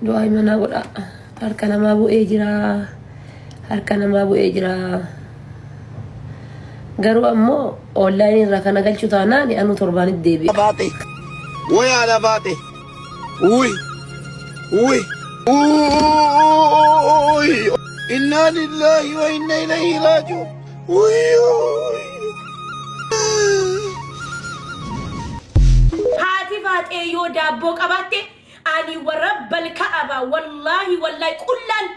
Du'aa imanaa godhaa. Harka namaa bu'ee jira. Harka namaa bu'ee jira. Garuu ammoo online irraa kana galchu taanaan anuu torbaanitti deebi'a. Baate wayaadha baate uy uy uy innaa lillaahi wa inna ilayhi raaji'uun uy uy. Haati faaxee yoo daabboo qabaatte ani warabbal ka'aba wallaahi wallaahi qullaan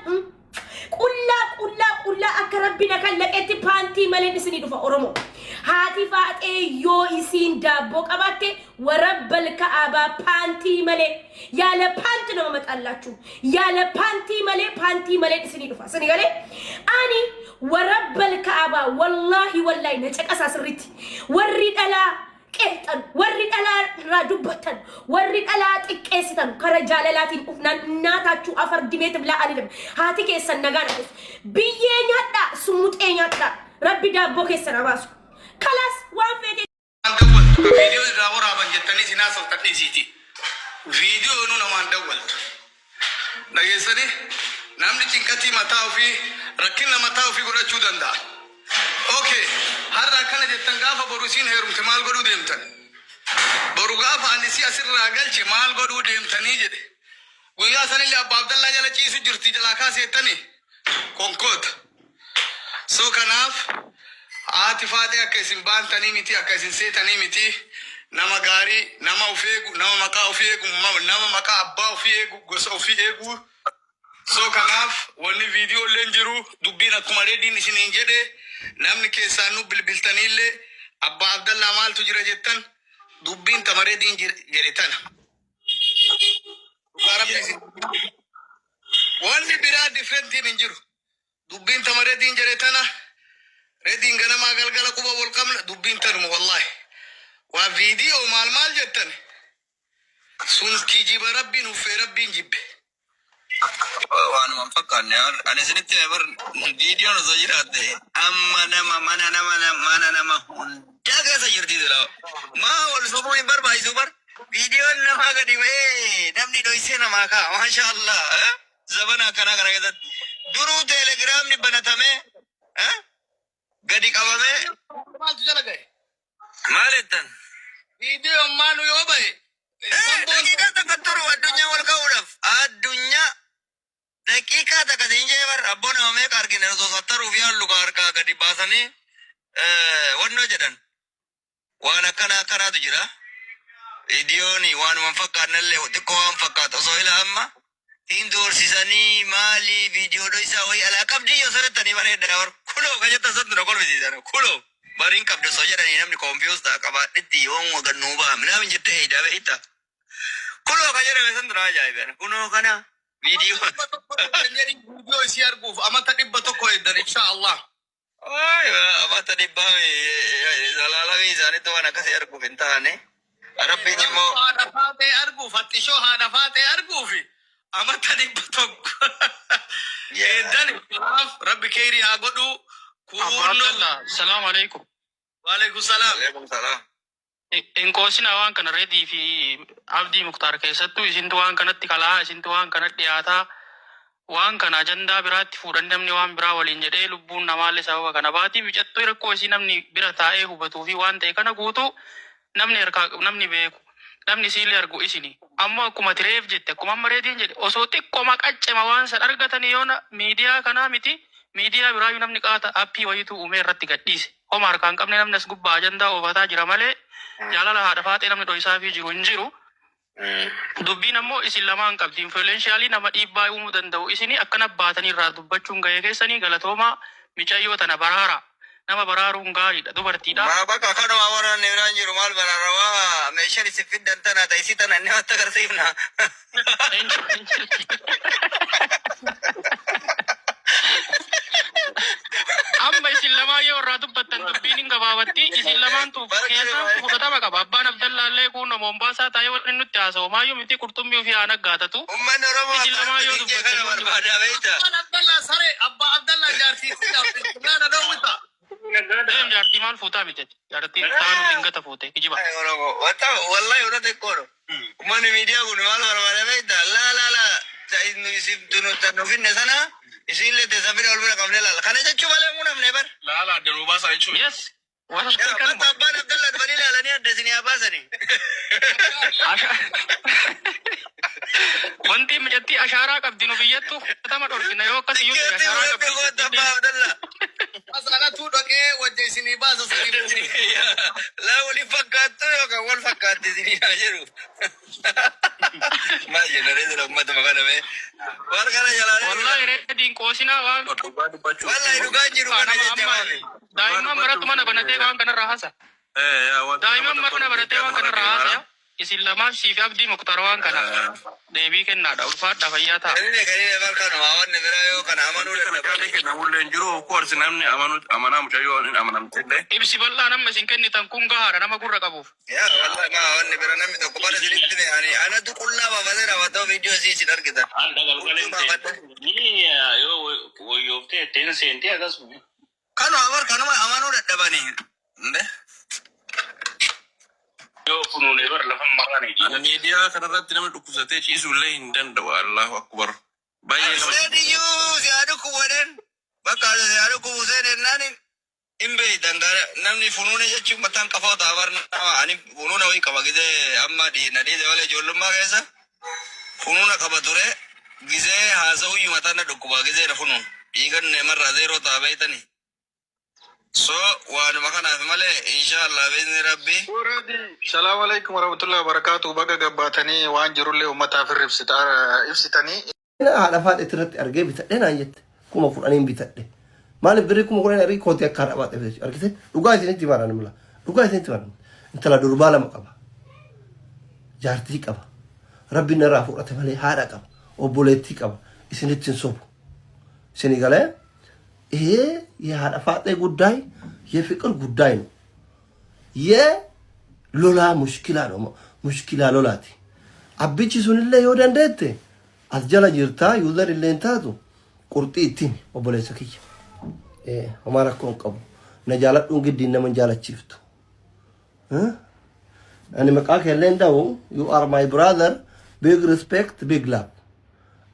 qullaa qullaa qullaa akka rabbi na kallaqetti paantii maleen isinii dhufa oromoo haati faaxee yoo isiin daabboo qabaatte warabbal ka'aba paantii malee yaala paanti nama maxallaachuu yaala paantii malee paantii maleen isinii dhufa isinii galee ani warabbal ka'aba wallaahi wallaahi na caqasaa sirriitti warri dhalaa qeexxan, warri dhalaa irraa dubbattan, warri dhalaa xiqqeessitan kara jaalalaatiin dhufnaan naataachuu afar dimee tiblaa alilam. Haati keessan nagaa na teessu. Biyyee nyaadhaa, sumuxee nyaadhaa. Rabbi daabboo keessan haa baasu. Kalaas waan feete Namaan dawwaltu ka viidiyoo irraa waraaban jettanii isin haasoftan dhiisiiti. Viidiyoonuu namaan dawwaltu. Dhageessanii namni cinqatii mataa ofii rakkinna mataa ofii godhachuu danda'a. Okay, har'a akkana jettan gaafa boru isiin heerumte maal godhuu deemtan? Boru gaafa ani si asirraa galche maal godhuu deemtanii jedhe. Guyyaa sanillee Abbaa Abdallaa jala ciisu jirti jalaa kaaseettanii konkoota. So kanaaf haati faaxee akka isin baantanii miti akka isin seetanii miti nama gaarii nama of eegu nama maqaa ofii eegu nama maqaa abbaa ofii eegu gosa ofii eegu so kanaaf wanni viidiyoo illee hin jiru dubbiin akkuma reediin isiniin jedhe namni keessaan nu bilbiltaniillee abbaa Abdallaa maaltu jira jettan dubbiin tama reediin jedhe tana dhugaa rabbi isin Wanni biraa differentiin hin jiru. Dubbiin tama rediin jedhe tana. Rediin ganamaa galgala quba wal qabna dubbiin tanuma wallahi. Waa viidiyoo maal maal jettan sun kijiba rabbiin uffee rabbiin jibbe. Waanuma hin fakkaanne ani isinitti hime bar viidiyoon osoo jiraatte amma nama mana nama mana nama hundaa keessa jirti sila maa wal sobuu hin barbaachisu bar Viidiyoon namaa gadi ba'ee namni dhoysee namaa ka'a. Maasha Allah. Eh? Zabana akkanaa kana keessatti. Duruu teelegiraamni banatamee eh? gadi qabamee Maaltu jala gahe? maal jettan? Viidiyoon maanu yoo bahe Eh, samboon daqiiqaa takka turu addunyaa wal ka'uudhaaf. Addunyaa daqiiqaa takka siin jee bar abboo nama meeqa argine osoo sattaruuf yaallu ka harkaa gadi baasanii eh, wannoo jedhan. Waan akkana akkanaatu jira. Viidiyoon waanuma hin fakkaannellee xiqqoo waan fakkaatu osoo ila amma hin doorsisanii maali viidiyoo dhoysaa wayii alaa qabdii yoo sodattanii bareedda bar kuloo ka jettan santu na kolfisiisan kuloo bariin qabdi osoo jedhanii namni koonfiyuus ta'a qabaadhetti yoom wagannuu ba'a minaamin jettee heeydaa beektaa kuloo ka jedhame santu na ajaa'ibe kunoo kana viidiyoo 100 eeggan jedhii viidiyoo isii arguuf amata 100 eeggan insha Allah. Ay, amata dhibbaa zalaalamii isaanitti waan akkasii arguuf hin taane. Rabbiin immoo Haadha faatee arguuf haxxishoo haadha faatee arguuf amata 100 eeddan kanaaf rabbi keeyrii haa godhu Abbaa kuunno Abdallah, salaamu alaikum. waalaikum salaam. Alaikum salaam. Hin qoosinaa waan kana Redii fi Abdii Muktaar keessattuu isintu waan kanatti kala'aa isintu waan kanatti dhiyaataa waan kana ajandaa biraatti fuudhanii namni waan biraa waliin jedhee lubbuun namaallee sababa kana baati micattuu rakkoo isii namni bira taa'ee hubatuu fi waan ta'e kana guutuu namni harkaa namni beeku namni isiillee argu isini ammoo akkuma ati reef jette akkuma amma reediin jedhe osoo xiqqoma qaccema waan san argatanii yoona miidiyaa kanaa miti miidiyaa biraayyuu namni qaata appii wayiitu uumee irratti gadhiise Homa harkaa hin qabne namni as gubbaa ajandaa oofataa jira malee jaalala haadha faaxee namni dhoysaafii jiru hin jiru. Dubbiin ammoo isin lamaan qabdi. Influentially nama dhiibbaa uumuu danda'u isini akkana baatanii irraa dubbachuun gahee keessanii galatoomaa micayyoo tana baraaraa. Nama baraaruun gaariidha. Dubartiidha. Maa bakka kanuma warra inni biraan jiru maal baraara waa meeshaan isin fiddan tana ta isii tana inni watti agarsiifna. Hin jirti. Amma isin lamaan yoo irraa dubbattan dubbiin hin gabaabatti. Isin lamaantu keessaan fudhatama qaba. Abbaan Abdallaallee kun Mombaasaa taa'ee wanni nutti haasa'u maayyuu miti qurxummii ofii haa naggaatatu. Uummanni Oromoo Isin akka lamaan yoo rabbi dubbattan kana wanni barbaada beekta. Abbaan Abdallaa saree abbaa Abdallaa jaartii siidhaaf na dhoowwita. Deem jaartii maal fuutaa miti ati. Jaartii taanu dingata fuute kijiba. Ay, Oromoo. Wata wallahi wata xiqqoodha. Uummanni miidiyaa kun maal barbaada beekta? Laa laa laa. nu isin nu finne sana isiillee teessan fide wal bira qabnee laala. Kana jechuu malee muu namne bar. Laala adda nuu baasaa jechuudha. Yes. Wasa Yaa kanuma. bakka abbaan Abdallaa dhufanii ilaalanii adda isinii haa baasanii. Wanti mucattii ashaaraa qabdi nu biyyattu fudhatama dhorkina yoo akkas iyyuu ta'e Tikkeetti ashaaraa fudhadhu qabdi. kootta abbaa Abdallaa. Asanatu dhaqee wajja isinii baasa sanii. Laa waliin fakkaattu yookaan wal fakkaatti isinii haa jedhu. Maal jenna reetu uummatuma kana mee. Waan kana jalaa. Wallahi reediin qoosinaa waan Dhugaa dubbachuuf. Wallahi dhugaan jiru kana nama jecha amma maami. daa'imman maratti mana banatee waan kanarraa haasa. Wanti Daa'imman nama mana tokko baratee waan kanarraa haasaya. Isin lamaan siif Abdii Muktaar waan kana deebii kennaadha. Ulfaadha fayyaa ta'a. Kanine kanine barkanuma wanni biraa yoo kana amanuu Wanti kana dadhaban. caalee kennamullee hin jiru. Of course namni amanu amanaa mucayyoo hin amanamtillee. Ibsi bal'aan amma isin kennitan kun gahaadha nama gurra qabuuf. Yaa wallahi maa wanni bira namni tokko bara isinitti mee ani anatu qullaa baafatee raawwatoo viidiyoo isii isin argitan. An Huccuu dhagalgaleen baafadhe. ni yoo woyyooftee ittiin seentee akkasuma. Kanuma bar kanuma amanuu dadhabanii. Nde? Yoo funuunee bar lafa maranii Ani miidiyaa kanarratti namni dhukkubsatee ciisuu illee hin danda'u. Allahu akbar. Baay'ee nama Hussein iyyuu si haa dhukkubu jedheen. Bakka si haa dhukkubu Hussein jennaan hin beeytan gara namni funuune jechuun mataan qafoo ta'a bar nama ani funuuna wayii qaba gisee amma na dhiise malee ijoollummaa keessa funuuna qaba ture gisee haasa'uyyuu mataan na dhukkuba gisee na funuun dhiigan namarraa zeeroo ta'a beeytanii. So waanuma kanaaf malee inshallah biizni rabbi. Salaamu alaikum warahmatullahi wabarakatuh. Baga gabbaatanii waan jirullee uummataaf ibsitanii. Haadha faadhetti irratti argee bitadhe naan jette. 10,000n bitadhe. Maaliif birrii 10,000 argee kootii akka haadha baatee bitachuu argite? Dhugaa isinitti himaa mula. Dhugaa isinitti himaa. Intala durbaa lama qaba. Jaartii qaba. Rabbi narraa fudhate malee haadha qaba. Obboleettii qaba. Isinitti hin sobu. Isinii galee ይሄ የሀዳ ፋጤ ጉዳይ የፍቅር ጉዳይ ነው። የሎላ ሙሽኪላ ነው። Mushkilaa lolaati. Abbichi sunillee yoo dandeette as jala jirtaa user illee hin taatu qurxii ittiin obboleessa kiyya. Homaa rakkoo hin qabu. Na jaaladhuun giddiin nama hin jaalachiiftu. Ani maqaa keellee hin dha'u. You are my brother. Big respect, big love.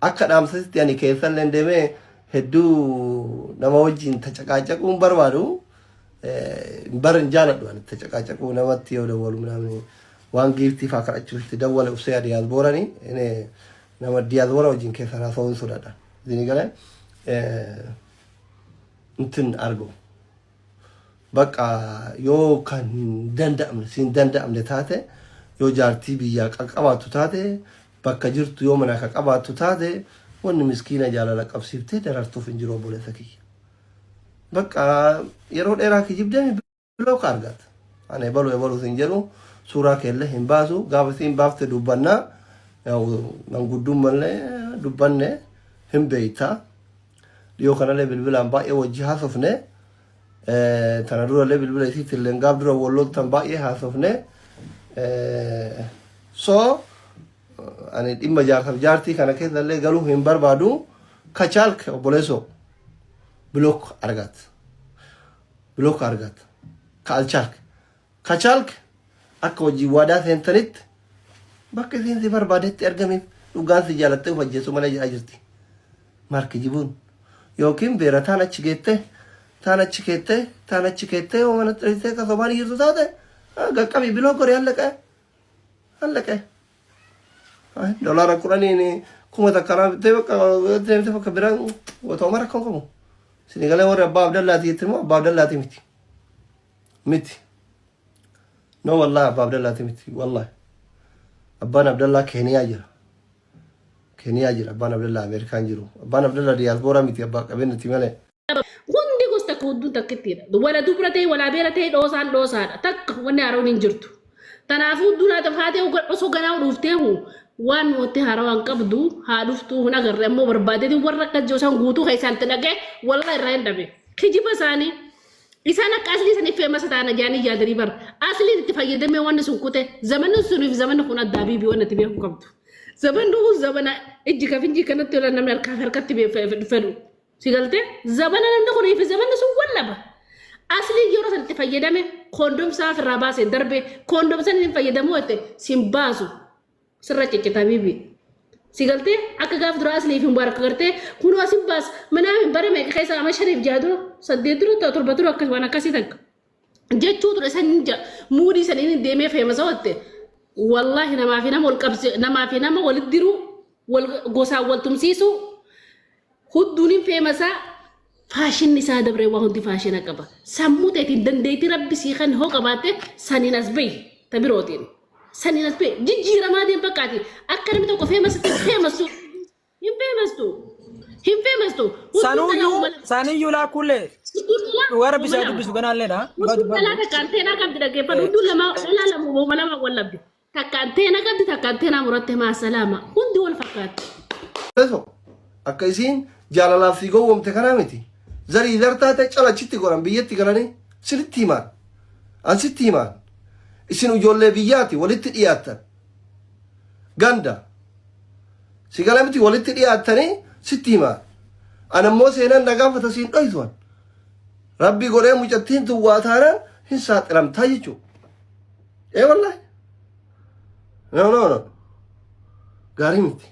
Akka dhaamsasitti ani keessallee deemee hedduu nama wajjin tacaqaacaquu hin barbaadu. Bar hin jaaladhu ani tacaqaacaquu namatti yoo dawwalu ምናምን waan giiftii faa kadhachuuf itti dawwale usee diyaasbooranii nama diyaasboora wajjin keessan haasa'uun sodaadha. Isin galee እንትን argu. Bakka yoo kan hin danda'amne siin danda'amne taate, yoo jaartii biyyaa qaqqabaattu taate, bakka jirtu yoo manaa ka qabaattu taate, wanni miskiina jaalala qabsiiftee darartuuf hin jiru obboleessa kiyya. Bakka yeroo dheeraa kijibdee block argata. Ani ebaluu ebaluu siin jedhu suuraa keellee hin baasu. Gaafa siin baafte dubbannaa manguddummallee dubbanne hin beeyta. Dhiyoo kanallee bilbilaan baay'ee wajji haasofne. Tana durallee bilbila isiitti illee gaaf dura walloltan baay'ee haasofne. So ani dhimma jaarsaaf jaartii kana keessallee galuu hin barbaadu. ከቻልክ obboleessoo block argat. Block argat. ካልቻልክ ከቻልክ akka hojii waadaa seentanitti bakka isiin si barbaadetti argamiif dhugaan si jaalattee of ajjeesuu malee jedhaa jirti. Marki jibuun yookiin beera taan achi geettee taan achi keettee taan achi keettee yoo mana xiriisee ka sobaan jirtu taate qaqqabii block godhe allaqee allaqee. Doolaara 10n 1000 naa bittee bakka deemtee bakka biraan otoo mara rakkoon qabu. Sinigalee warri abbaa Abdallaati jetti immoo abbaa Abdallaati miti. Miti. No, wallahi abbaa Abdallaati miti wallahi. Abbaan Abdallaa Keeniyaa jira. Keeniyaa jira abbaan Abdallaa Ameerikaan jiru. Abbaan Abdallaa diyaasbooraa miti abbaa qabeenyati malee. Hundi gosa takka hudduun takkittiidha. Wala dubra ta'e walaa beera ta'e dhoosaan dhoosaadha. Takka wanni haroon hin jirtu. Kanaafuu hudduun haati haatee osoo ganaa dhuftee waan wanti haarawaan qabdu haa dhuftuu hin agarre ammoo barbaadeeti warra akka jiru guutuu keessaan itti dhaqee walla irraa hin dhabe. Kijiba isaanii isaan akka aslii saniif famous ta'an ajaanii yaadanii bara. Asliin itti fayyadamee wanni sun kute zamanni suniif zamanni kun addaa biibii wanni itti beekuu qabdu. Zamanni kun zamana ijji kafinjii kanatti yola namni harkaa fi harkatti fedhu. Si galtee zamana namni kunii fi zamanni sun wallaba. Aslii yeroo san itti fayyadame koondomsaa ofirraa baasee darbe koondomsan hin fayyadamu jette sin baasu sirra ciccitaa biibii. Si galtee akka gaaf duraa asliif hin baraka gartee kunoo asin baas manaa hin bara meeqa keessa ama 5 6 dura 8 dura 7 dura akkas waan akkasii takka. Jechuu ture san muudii saniin deemee feemasa watte. Wallaahi namaa fi nama wal qabsi namaa fi nama walitti diruu wal gosaan wal tumsiisuu hudduun hin feemasaa faashinni isaa dabree waa hundi faashina qaba. Sammuu teetiin dandeettii rabbi sii kan hoo qabaatte saniin as bahi ta birootiin. Saniin as bahi jijjiiramaa deem bakkaati akka namni tokko feemasitti feemastu hin feemastu hin feemastu. Sanuyyuu saniyyuu laakkuullee dhugaa rabbi isaa dubbisu ganaalleedha. Hudduun dhalaa takka anteenaa qabdi dhaggeeffadhu. Hudduun lama dhalaa lama uumama lama wal labdi. Takka anteenaa qabdi takka anteenaa muratte maa salaama. Hundi wal fakkaatti. Eso akka isiin jaalalaaf si gowwomte kanaa miti. Zarii zartaate calachitti godhan biyyatti galanii sirritti himaan. An sitti himaan. Isin ijoollee biyyaati walitti dhiyaattan. Ganda. Si gala miti walitti dhiyaattanii sitti himaan. An ammoo seenaan na gaafata siin dhoytuan. Rabbi godhee mucattiin tun waa taanaan hin saaxilamtaa jechuudha. Ee wallaahi. No no no. Gaarii miti.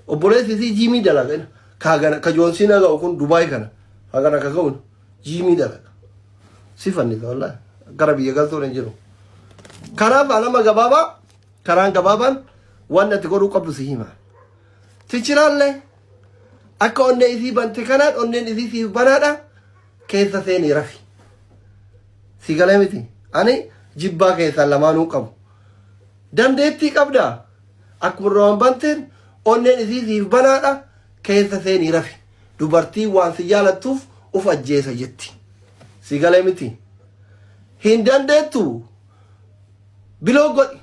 Obboleessi isii jiimii dalaga. Kaagana ka joonsiin ga'u kun Dubaay kana. Kaagana ka ga'u jiimii dalaga. Si fannisa wallaahi. Gara biyya galtuun hin jiru. Kanaaf nama gabaabaa karaan gabaabaan waan ati godhuu qabdu si hima. Tichiraallee akka onnee isii bante kanaan onneen isii siif banaadha keessa seenii rafi. Si galee miti. Ani jibbaa keessaa lamaanuu qabu. Dandeettii qabdaa. Akkuma duraan banteen onneen isii siif banaadha keessa seenii rafi. Dubartiin waan si jaalattuuf uf ajjeesa jetti. Si galee miti. Hin dandeettu. Biloo godhi.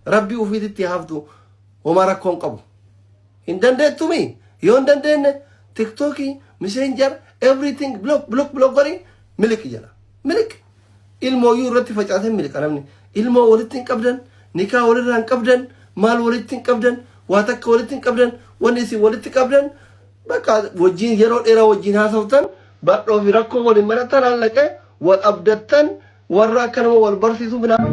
Rabbii ofiititti haftu homaa rakkoon qabu. Hin dandeettumi? Yoo hin dandeenye TikTokii, Messenger, everything block block block godhi miliqi jedha. Miliq. Ilmooyyuu irratti facaasee miliqa namni. Ilmoo walitti hin qabdan, nikaa walirraa hin qabdan, maal walitti hin qabdan, waa takka walitti hin qabdan, wanni isin walitti qabdan bakka wajjin yeroo dheeraa wajjin haasoftan badhoo fi rakkoo waliin maratan hallaqee wal abdattan warra akka nama wal barsiisuu minaa.